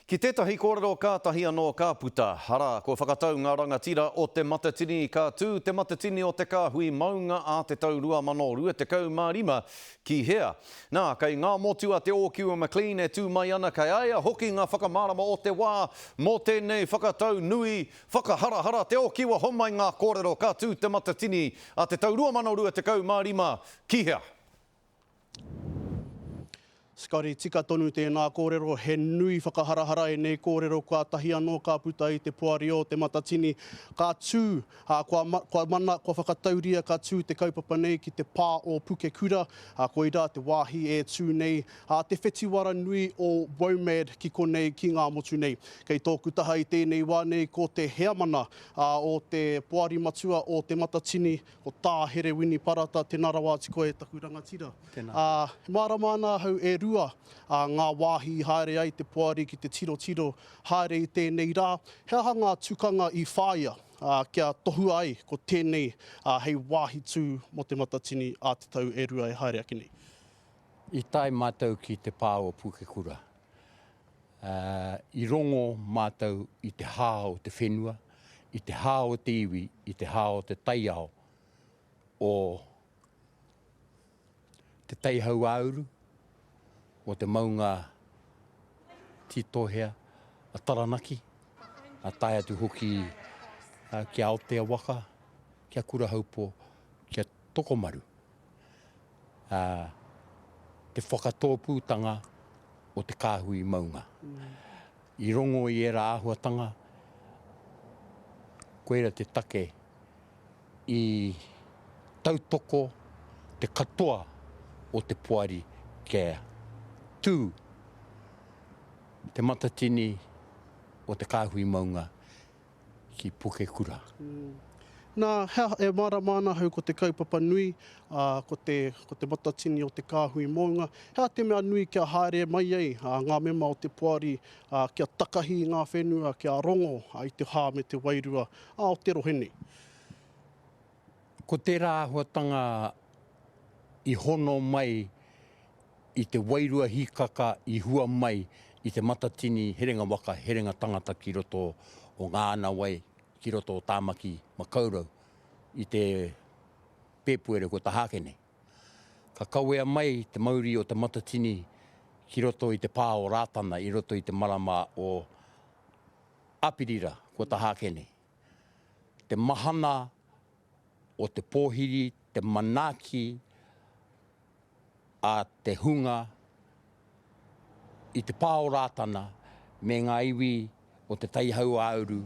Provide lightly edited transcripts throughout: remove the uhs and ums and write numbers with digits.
Ki tētahi kōrero kātahi anō ka puta, arā, kua whakatau ngā rangatira o Te Matatini ka tū Te Matatini o Te Kāhui Maunga ā te tau 2025 ki hea. Nā, kei ngā motu a Te Ōkiu a McLean e tū mai ana, kei a ia hoki ngā whakamārama o te wā mō tēnei whakatau nui whakaharahara Te Ōkiu a homai ngā kōrero ka tū Te Matatini a te tau 2025 ki hea. Scotty, tika tonu tēnā kōrero, he nui whakaharahara ēnei kōrero kātahi anō ka puta i te poari o Te Matatini. Ka tū, ā, kua, kua mana, kua whakatauria ka tū te kaupapa nei ki te pā o Pukekura, ā, koirā te wāhi e tū nei, ā, te whetiwara nui o WOMAD ki konei, ki Ngāmotu nei. Kei tōku taha i tēnei wā nei ko te heamana, ā, o te Poari Matua o Te Matatini, Ko Tā Herewini Parata, tēnā rawa atu koe e taku rangatira. Tēnā. Ā, e mārama ana ahau e rua ngā wāhi i haere ai te poari ki te tirotiro haere i tēnei rā. He aha ngā tukanga i whāia kia tohua ai ko tēnei hei wāhi tū mō Te Matatini ā te tau e rua e haere ake nei? I tae mātou ki te pā o Pukekura. I rongo mātou i te hā o te whenua, i te hā o te iwi, i te hā o te taiao o Te Tai Hauāuru, o te maunga Tītohea a Taranaki, a tae atu hoki ki Aotea waka, ki a Kurahaupō, ki a Tokomaru. ā, te whakatōpūtanga o te kāhui maunga. I rongo i ērā āhuatanga, koira te take i tautoko te katoa o te poari kia tū Te Matatini o te Kāhui Maunga ki Pukekura. Nā, he aha, e mārama ana ahau ko te kaupapa nui, ā, ko te, ko te matatini o te kāhui mounga. He aha te mea nui kia haere mai ai ngā mema o te poari, ā, kia takahi i ngā whenua, kia rongo i te hā me te wairua, ā, o te rohe nei? Ko tērā āhuatanga i hono mai i te wairua hīkaka i hua mai i te matatini herenga waka, herenga tangata ki roto o Ngā Anawai, ki roto o Tāmaki Makaurau i te Pēpuere kua taha ake nei. Ka kawea mai te mauri o te matatini ki roto i te pā o Rātana i roto i te marama o Āperira kua taha ake nei. Te mahana o te pōhiri, te manaaki a te hunga i te pā o Rātana me ngā iwi o Te Tai Hauāuru,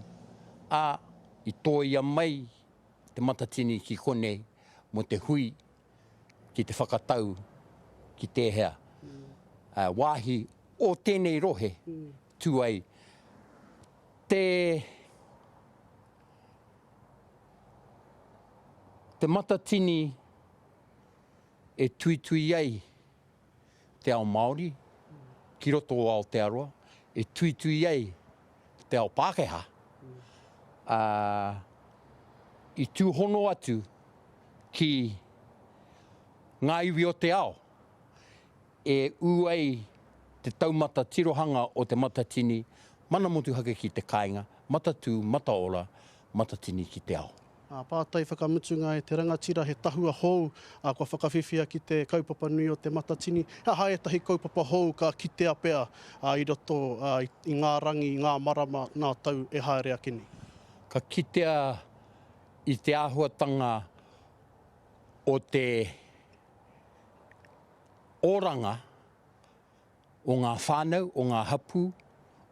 ā, i tōia mai Te Matatini ki konei mō te hui ki te whakatau ki tēhea wāhi o tēnei rohe tū ai te Te Matatini e tuitui ai te ao Māori ki roto o Aotearoa, e tuitui ai te ao Pākehā, ā, i tūhono atu ki ngā iwi o te ao e ū ai te taumata tirohanga o Te Matatini, mana motuhake ki te kāinga, matatū, mataora, matatini ki te ao. Ngā pātai whakamutunga e te rangatira, he tahua hou kua whakawhiwhia ki te kaupapa nui o Te Matatini. He aha ētahi kaupapa hou ka kitea pea i roto i ngā rangi, i ngā marama, ngā tau e haere ake nei? Ka kitea i te āhuatanga o te oranga o ngā whānau, o ngā hapū,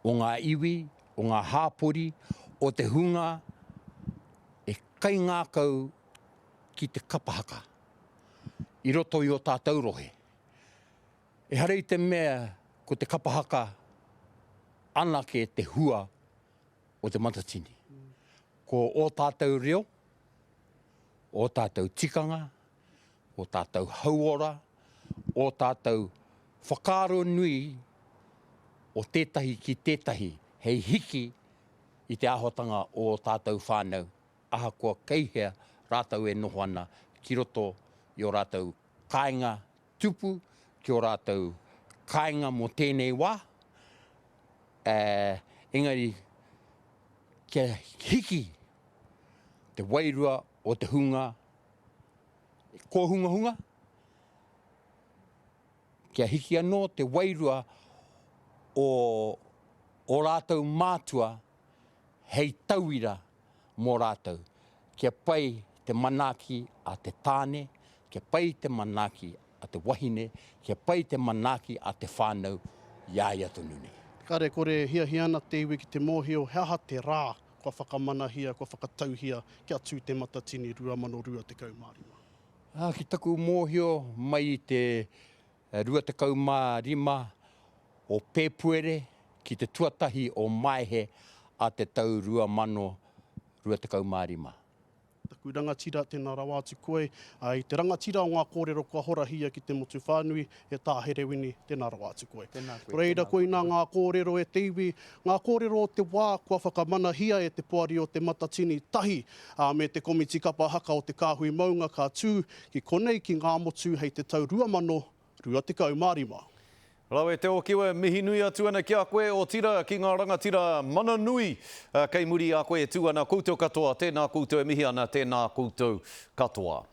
o ngā iwi, o ngā hāpori, o te hunga e kaingākau ki te kapa haka i roto i ō tātou rohe. Ehara i te mea ko te kapa haka anake te hua o Te Matatini. Ko ō tātou reo, ō tātou tikanga, ō tātou hauora, ō tātou whakaaro nui o tētahi ki tētahi hei hiki i te āhuatanga o ō tātou whānau ahakoa kei hea rātou e noho ana ki roto i ō rātou kāinga tupu, ki ō rātou kāinga mō tēnei wā. Engari, kia hiki te wairua o te hunga kōhungahunga, kia hiki anō te wairua o ō rātou mātua hei tauira mō rātou, kia pai te manaaki a te tāne, kia pai te manaaki a te wahine, kia pai te manaaki a te whānau i a ia tonu nei. Kare kore e hiahia ana te iwi ki te mōhio he aha te rā kua whakamanahia, kua whakatauhia kia tū Te Matatini 2025. Ā, ki taku mōhio mai i te 25 o Pēpuere ki te tuatahi o Maehe a te tau 2025. Taku rangatira, tēnā rawa atu koe. I te rangatira o ngā kōrero kua horahia ki te motu whānui, e Tā Herewini, tēnā rawa atu koe. Tēnā koe, Reira, tēnā koinā ngā kōrero e te iwi, ngā kōrero o te wā kua whakamanahia e te Poari o Te Matatini tahi me te Komiti Kapa Haka o Te Kāhui Maunga ka tū ki konei ki Ngāmotu hei te tau 2025. Rawe te Okiwa, mihi nui atu ana ki a koe, otira ki ngā rangatira mana nui kei muri i a koe e tū ana koutou katoa, tēnā koutou e mihi ana, tēnā koutou katoa.